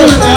More.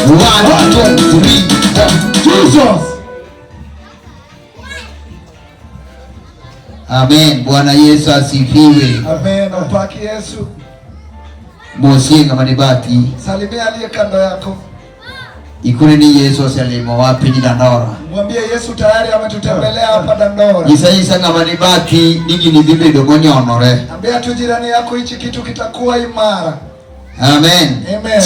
One, two, three, four. Jesus. Amen. Bwana Yesu asifiwe. Amen. Upaki Yesu. Mosie ng'ama ni bathi. Salimia aliye kando yako. Ikone ni Yesu oselimo wa piny Dandora. Mwambie Yesu tayari ametutembelea hapa Dandora. Nyisa nyisa ng'ama ni bathi ni gini dhi bedo monyonore. Ambia tu jirani yako hichi kitu kitakuwa imara. Amen. Amen.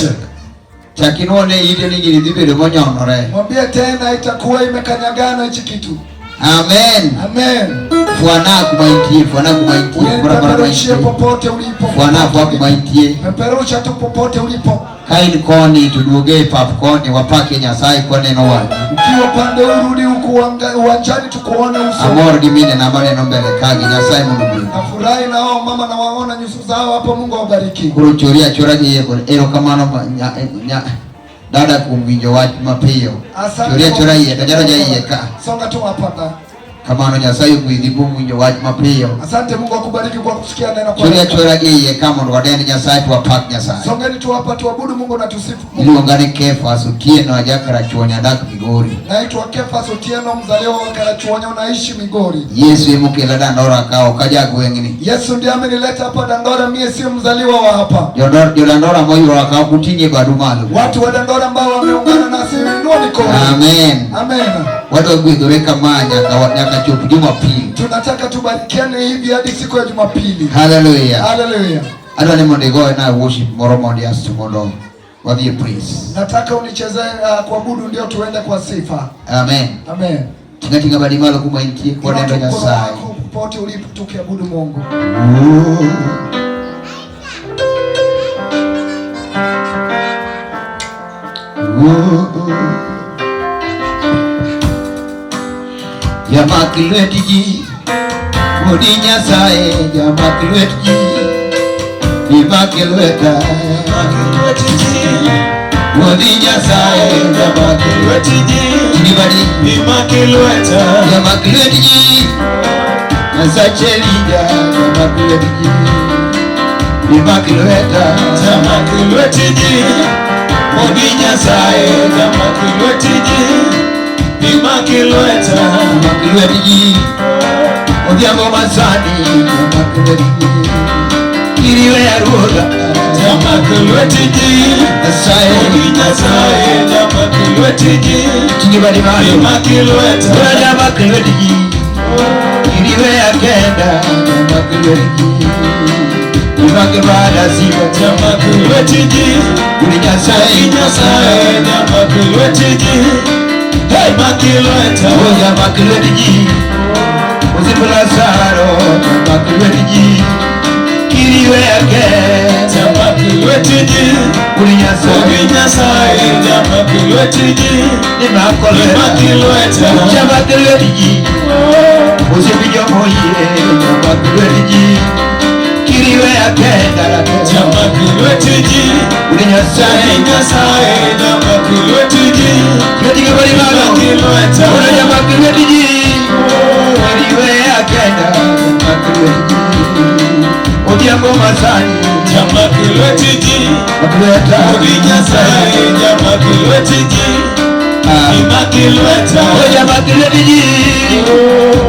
Chak inuone ite ni gini dhi bedo monyonore. Mwambie tena itakuwa imekanyagana hichi kitu. Amen. Amen. Fwana kuma intie, fwana kuma intie, moro amora ma Unipeperushie intie. popote ulipo. Fwana fwa kuma intie. Peperusha tu popote ulipo. Ka in koni to duoge e pap koni wapake Nyasaye kwaneno wang'i. Ukiwa pande urudi huku uwanjani tukuone uso. Amor gi minena maneno mbele kagi Nyasaye mondo ogwedhi. Nafurahi na wao mama na waona nyuso zao hapo, Mungu awabariki. Koro chori achora gi iye kod erokamano dada kuom winjo wach mapiyo. Asante. Chori achora iye, donja donja iye ka. Songa tu hapa na. Kamano Nyasaye ogwedhi kuom winjo wach mapiyo. Asante, Mungu akubariki kwa kusikia neno kwa. Chori achora gi iye ka mondo wadend Nyasaye to wapak Nyasaye. Songeni tu hapa tuabudu Mungu na tusifu Mungu. Iluonga ni Kefas Otieno ajakarachuonyo adak Migori. Naitwa Kefas Otieno, mzaliwa wa Karachuonyo, naishi Migori. Yesu emokela Dandora ka ok aja gweng'ni. Yesu ndiye amenileta hapa Dandora, mie sio mzaliwa wa hapa. Jodandora moyuora ka ok uting'e badu malo. Watu wa Dandora ambao wameungana nasi, inua mikono. Amen. Amen. Wadwa gwedhore kama nyaka chop Jumapili. Tunataka tubarikiane hivi hadi siku ya Jumapili. Hallelujah. Hallelujah. Adwa ni mondo igoyona worship moro mondi asto mondo wadhi e praise. Nataka unichezee kuabudu ndio tuende kwa sifa. Amen. Amen. Tinga tinga badi malo kuma intie kwadendo Inua tu mkono Nyasaye. wako popote ulipo tukiabudu Mungu. Jamak lwet ji, wuod Nyasaye, jamak lwet ji, imak lweta. Wuod Nyasaye, jamak lwet ji, jamak lwet ji, Nyasache Elija jamak lwet ji. Imak lweta. Jamak lwet ji, Odi Nyasaye, jamak lwet ji, imak lweta. Jamak lwet ji. Odhiambo masani jamak lwet ji. Kiriwe ruodha. Jamak lwet ji, Nyasaye. Odi Nyasaye, jamak lwet ji, Tingi badi malo. imak lweta. Jamak lwet ji. Kiriwe akenda. Jamak lwet ji. Imak bada siba. Jamak lwet ji, Udi Nyasaye. Odi Nyasaye, jamak lwet ji, imak lweta. Jamak lwet ji. Osiep Lazaro. Jamak lwet ji. Kiriwe akenda. Jamak lwet ji, Udi Nyasaye. Odi Nyasaye, jamak lwet ji, Imako lweta. imak lweta. Jamak lwet ji. Osiep jomoyie. Jamak lwet ji. Kiriwe akenda. Jamak lwet ji, Udi Nyasaye. Odi Nyasaye, jamak lwet ji, Lwetgi badi malo. imak lweta. Ora jamak lwet ji. Kiriwe akenda. Jamak lwet ji. Odhiambo masani. Jamak lwet ji, Mak lweta. Odi Nyasaye, jamak lwet ji, imak lweta. O jamak lwet ji.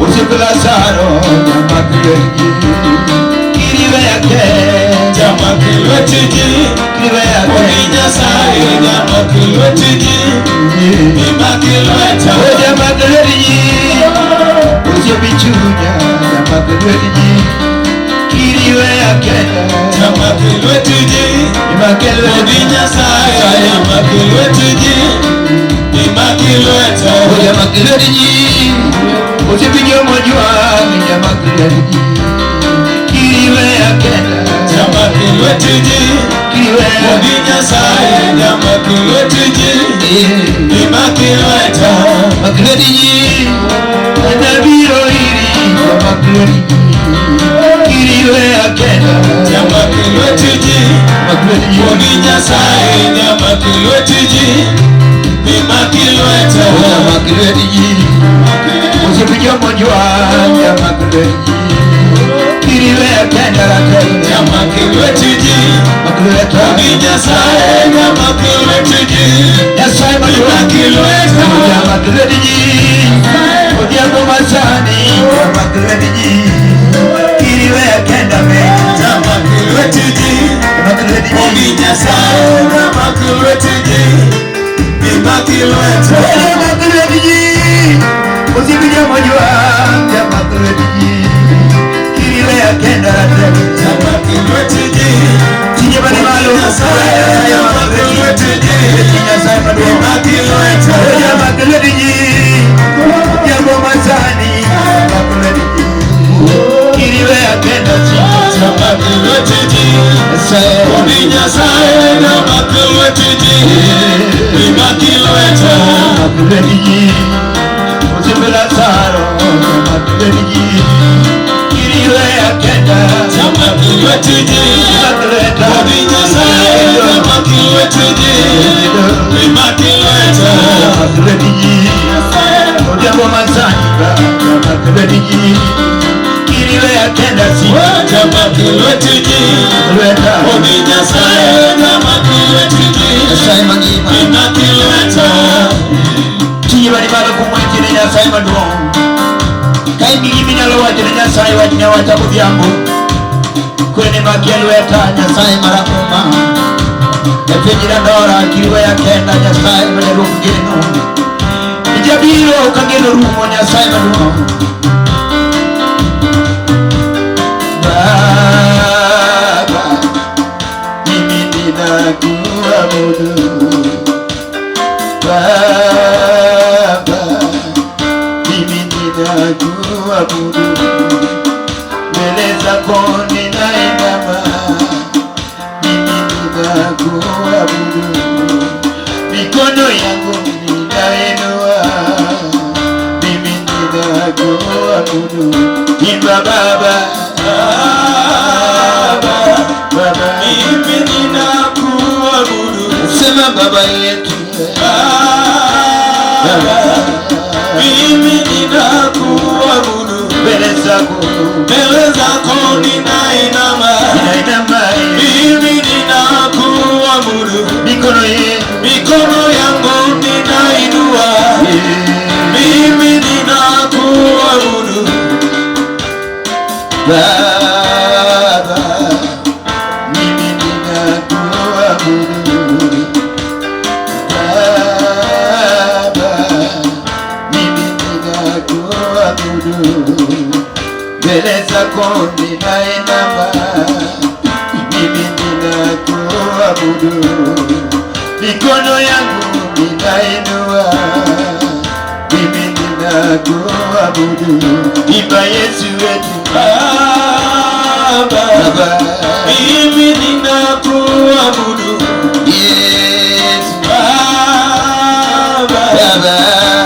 Osiep Lazaro. Jamak lwet ji. Kiriwe akenda. Jamak lwet ji, Kiriwe Odi akenda. Nyasaye, jamak lwet ji, imak lweta. O jamak lwet ji. Osiep chunya. Jamak lwet ji. Kiriwe akenda. Jamak lwet ji, Imak lwet Odi Nyasaye, jamak lwet ji, imak lweta. O jamak lwet ji. Osiep jomojwang' jamak lwet ji. Kiriwe akenda. Jamak lwet ji, Kiriwe Odi Nyasaye, jamak lwet ji, imak lweta. Mak lwet ji. Anabiro iri jamak lwet ji. Kiriwe akenda. Jamak lwet ji, Mak lwet ji. Odi Nyasaye, jamak lwet ji, imak lweta. O jamak lwet ji. Osiep jomojwang' jamak lwet ji. Kiriwe akenda rateng'. Jamak lwet ji, Mak lweta. Odi Nyasaye, jamak lwet ji, Nyasaye maduong'. imak lweta. Jamak lwet ji. Odhiambo masani jamak lwet ji. Kiriwe akenda me. Jamak lwet ji, Jamak lwet ji. Odi Nyasaye, jamak lwet ji, imak lweta. Jamak lwet ji. Osiep jomojwang' jamak lwet ji. Kiriwe akenda rateng'. Jamak lwet ji, Tinge badi malo. Nyasaye, jamak lwet ji, Nyasaye maduong'. imak lweta. Jamak lwet ji. Odhiambo masani jamak lwet ji. Kiriwe akenda chi. Jamak lwet ji, Nyasaye. Odi Nyasaye, jamak lwet ji, imak lweta. Jamak lwet ji. Osiep Lazaro jamak lwet ji. Kiriwe akenda. Jamak lwet ji, Jamak lweta. Odi Nyasaye, jamak lwet ji, imak lweta. Jamak lwet ji. Odhiambo masani jamak lwet ji. Kiriwe akenda si. Jamak lwet ji, Lweta. Odi Nyasaye, jamak lwet ji, Nyasaye mangima. imak lweta. Tingi badi malo kuom wachne Nyasaye maduong'. Ka in gi gima inyalo wacho ne Nyasaye wachne awacha godhiambo. Kwene makia lweta Nyasaye marahuma. E piny Dandora kiriweya kenda Nyasaye ma jaluong geno. Ijabiro ka geno rumo Nyasaye maduong'. Baba, mimi ninakuabudu. Baba, mimi ninakuabudu. Mbele zako ninainama, mimi ninakuabudu. Mikono yangu ninainua, mimi ninakuabudu. Imba Baba, Baba, Baba, mimi ninakuabudu. sema Baba yetu, Baba, mimi ninakuabudu. mbele zako ninakuabudu, mbele zako ninainama, mimi ninakuabudu, mikono yangu ninainua, mimi ninakuabudu. Imba Yesu wetu Baba, Baba, mimi ninakuabudu. Yesu Baba, Baba,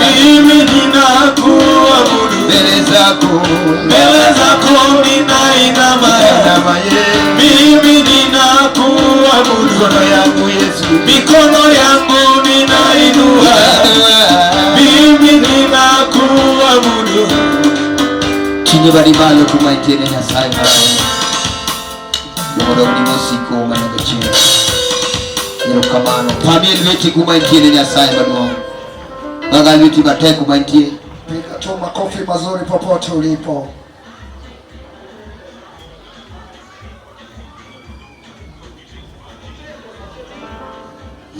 mimi ninakuabudu. mbele zako Mbele zako ninainama, ninainama, Yesu, mimi ninakuabudu. mikono yangu Yesu Mikono yangu ninainua, mimi ninakuabudu. Chinye balimalo kumaitiene Nyasaye marayo Yomodong ni mosiko manyaka chieng'. Erokamano. Pamie lweti kuma intiere Nyasaye maduong'. Baga lweti matek kuma intie. Piga tu makofi mazuri popote ulipo.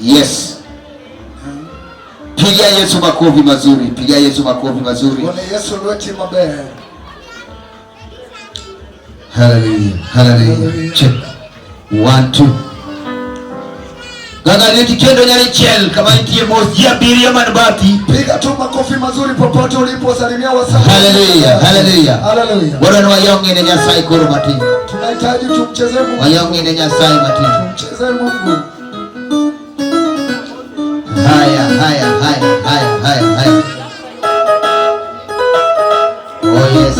Yes. Piga Yesu makofi mazuri. Piga Yesu makofi mazuri. Bwana Yesu lweti maber. Hallelujah. Hallelujah. Check. One, two. Gaga lweti kendo nyari chiel kama intie mos ji abiriyo man bathi. Piga tu makofi mazuri popote ulipo, salimia wasanii. Hallelujah. Hallelujah. Hallelujah. Wadwa ni wayong'e ne Nyasaye koro matin. Tunahitaji tumchezee Mungu. Wayong'e ne Nyasaye matin. Tumchezee Mungu. Haya, haya, haya, haya, haya, haya. Oh yes.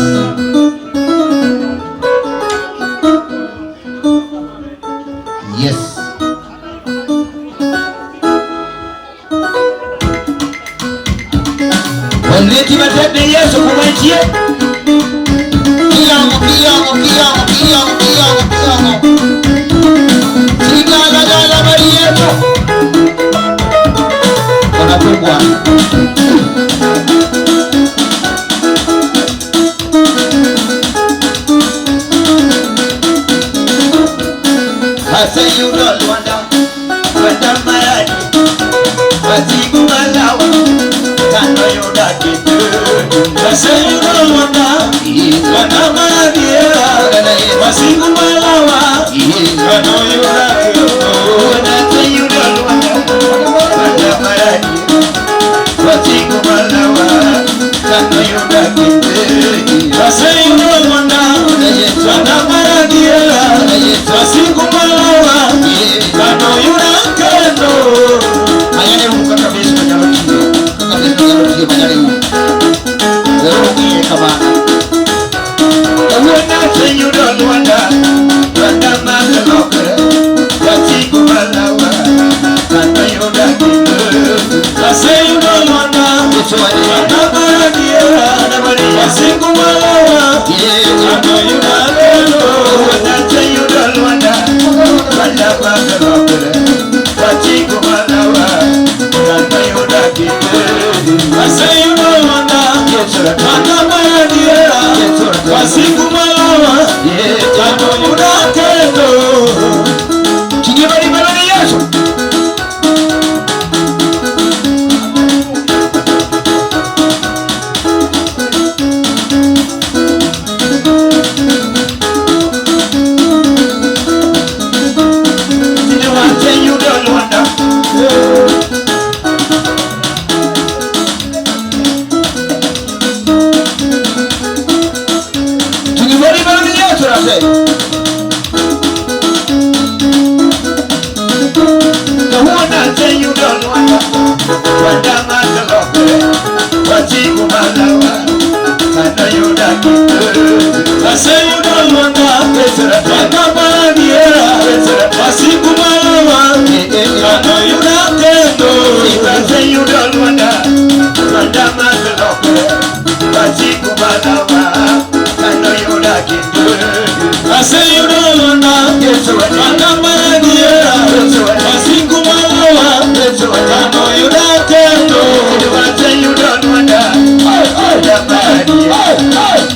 Yes. Waleti matek ne Yesu kuma intie. Kiyang'o, kiyang'o, kiyang'o, kiyang'o, kiyang'o, kiyang'o. Sigala gala mar Yesu. Wanapungwa. Aseyudo lwanda, lwanda maradi, wasigu malawa, kano yuda kendo. Aseyudo lwanda, lwanda maradiera, wasigu malawa, kano yuda kendo. Aseyudo lwanda, lwanda maradi, wasigu malawa, kano yuda kendo. Aseyudo lwanda, lwanda maradiera, wasigu malawa, kano yuda kendo. Manyane uru kaka beso nyalo tiyo, kaka beso nyalo tiyo, manyane uru. Weuru ng'iye kamano. Kawuono aseyudo lwanda, lwanda mag lokre, wasigu malawa, kano yuda kendo. Aseyudo lwanda, lwanda maradiera, wasigu malawa, kano yuda kendo. Kawuono aseyudo lwanda, lwanda mag lokre, wasigu malawa, kano yuda kendo. Aseyudo lwanda, lwanda maradiera, wasigu malawa, kano yuda kendo. Tinge bari malo ne Yesu. Tinde waseyudo lwanda. Tinge bari malo ne Yesu rase. Kawuono aseyudo lwanda, lwanda mag lokre, wasigu malawa, kano yuda kendo. Aseyudo lwanda, lwanda maradiera, wasigu malawa, kano yuda kendo. Aseyudo lwanda, lwanda mag lokre, wasigu malawa, kano yuda kendo. Aseyudo lwanda, lwanda maradiera, wasigu malawa, kano yuda kendo. Aseyudo lwanda, lwanda maradiera,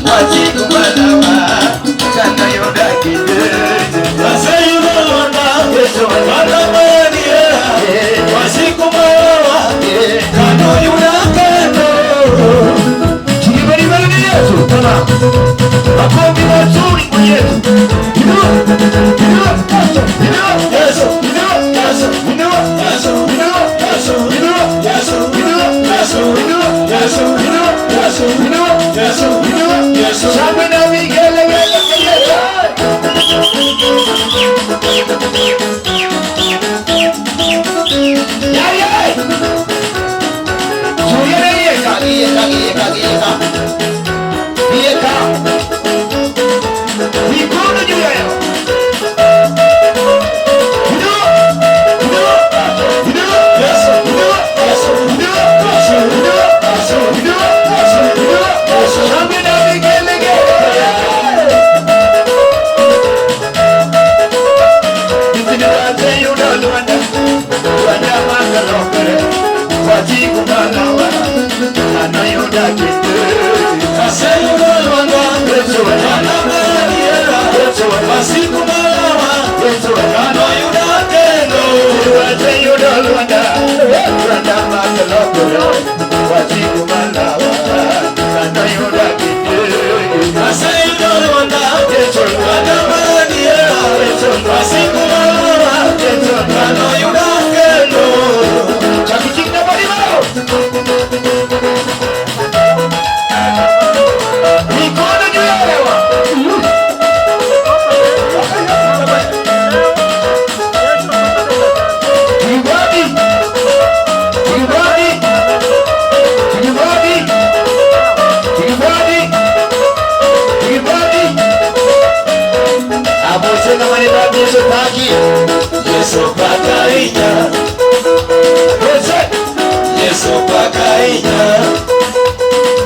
wasigu malawa, kano yuda kendo. Aseyudo lwanda, lwanda maradiera, wasigu malawa, kano yuda kendo. Tinge bari malo Inua. Inua. Shangwe na vigelegele. Ya, ya. Subiere yeka, yeka, yeka, yeka. Yeka. Mikono juu ya hewa. Inua. Inua. Inua. Inua. Inua. Inua. Inua. Inua. Shangwe na vigelegele. Aseyudo Lwanda, kata maradiera, wasigu malawa, kanoyuda kendo. Aseyudo Lwanda, kata maradiera, wasigu malawa, kanoyuda kendo. Mikono juu ya hewa. Tulibadi. Tulibadi. Tulibadi. Tulibadi. Tulibadi. Abosena maneno Yesu taki. Yesu pakainya, Yesu. Yesu pakainya,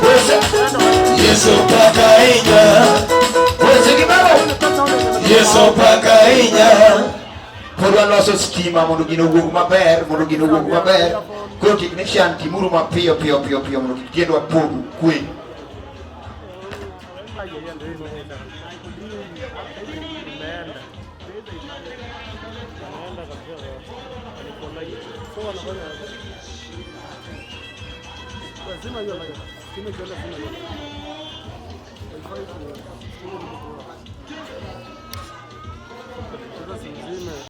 Yesu. Yesu pakainya, Yesu kibao. Yesu pakainya. Pod waloso stima mondo gino owuog maber, mondo gino owuog maber. Koro technician timuru mapiyo piyo piyo piyo mondo kik tiendwa podh kwe. Lazima hiyo. Stima ikienda, zima hiyo.